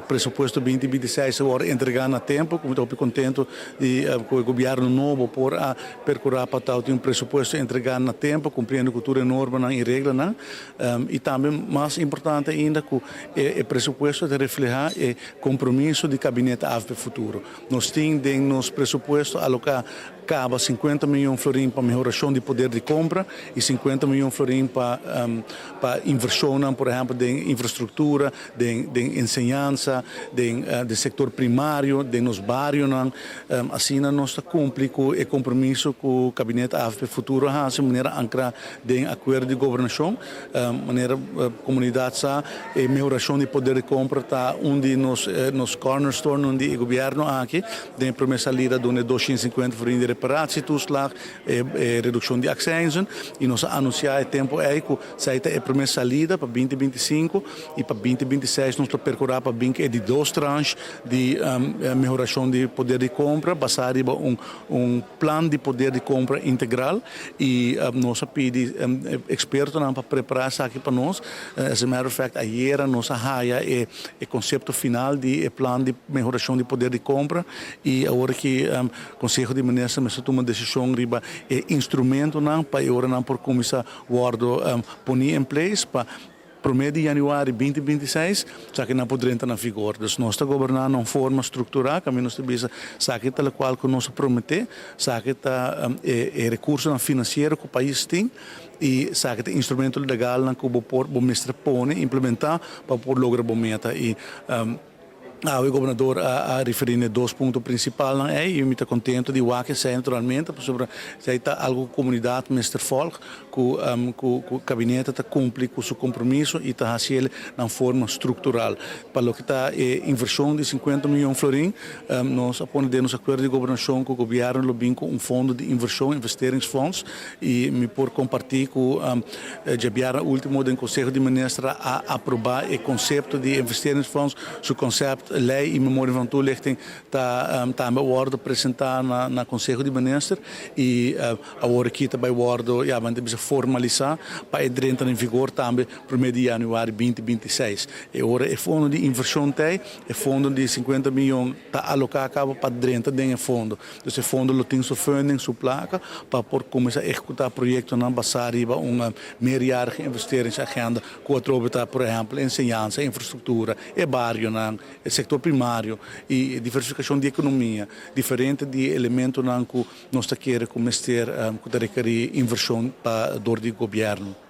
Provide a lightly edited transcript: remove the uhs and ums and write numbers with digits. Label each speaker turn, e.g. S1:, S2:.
S1: Presupuesto 2026 a wordo entrega na tempo, cu mi ta hopi contento di cu e gobierno nobo por a percura pa tal tin un presupuesto entrega na tempo, cumpliendo cu tur e normanan y reglanan. Y tambe mas importante ainda cu e presupuesto ta refleha e compromiso di Gabinete AVP Futuro. Nos tin den nos presupuesto aloca caba 50 miyon florin pa mehoracion di poder di compra y 50 miyon florin pa inversionnan, por ehempel den infrastructura, den enseñansa, den sector primario, den nos barionan. Asina nos ta cumpli cu e compromiso cu Gabinete AVP Futuro a haci manera ancra den acuerdo di gobernacion. Manera comunidad sa, e mehoracion di poder di compra ta un di nos cornerstone un di e gobierno aki. Den e prome salida duna e 250 florin di reparatietoeslag, e reduccion di accijnzen, y nos a anuncia e tempo ey cu esey ta e prome salida pa 2025 y pa 2026 nos ta percura pa bin cu e di dos tranche di mehoracion di poder di compra basa riba un plan di poder di compra integral, y nos a pidi expertonan pa prepara esaki pa nos. As a matter of fact, ayera nos a haya e concepto final di e plan di mehoracion di poder di compra y awor aki Conseho di Minister mester tuma decision riba e instrumentonan pa e ora nan por cuminsa wordo poni in place pa 1 di januari 2026 esaki nan por drenta na vigor. Dus nos ta goberna na un forma structura, caminda nos ta bisa esaki ta locual cu nos a promete, esaki ta e recursonan financiero cu pais tin y esaki ta instrumento legalnan cu bo por bo mester pone, implementa pa por logra bo meta. Y e gobernador a referi na dos punto principalnan ey y mi ta contento di wak esey naturalmente, pasobra esey ta algo cu comunidad mester volg, cu gabinete ta cumpli cu su compromiso y ta haci na forma structural. Pa loke ta e inversion di 50 miyon florin, nos a pone den nos acuerdo di gobernacion cu gobierno lo bin cu un fondo di inversion, investeringsfonds, y mi por comparti cu diabierna ultimo den Conseho di Minister a aproba e concepto di investeringsfonds, su concept, ley y memoria van toelichting ta tambe wordo presenta na Conseho di Minister y awor aki ta bay wordo, ja, ban bisa formalisa pa e drenta in vigor tambe 1 di januari 2026. E ora e fondo di inversion t'ey, e fondo di 50 miyon ta aloca caba pa drenta den e fondo. Dus e fondo lo tin su funding, su placa, pa por cuminsa ehecuta proyectonan basa riba un meerjarige investeringsagenda cu atrobe ta, por ehempel, enseñansa, infrastructura, e barionan, e sector primario y diversificacion di economia, diferente di elementonan cu nos ta kere cu mester cu ta rekeri inversion pa door di gobierno.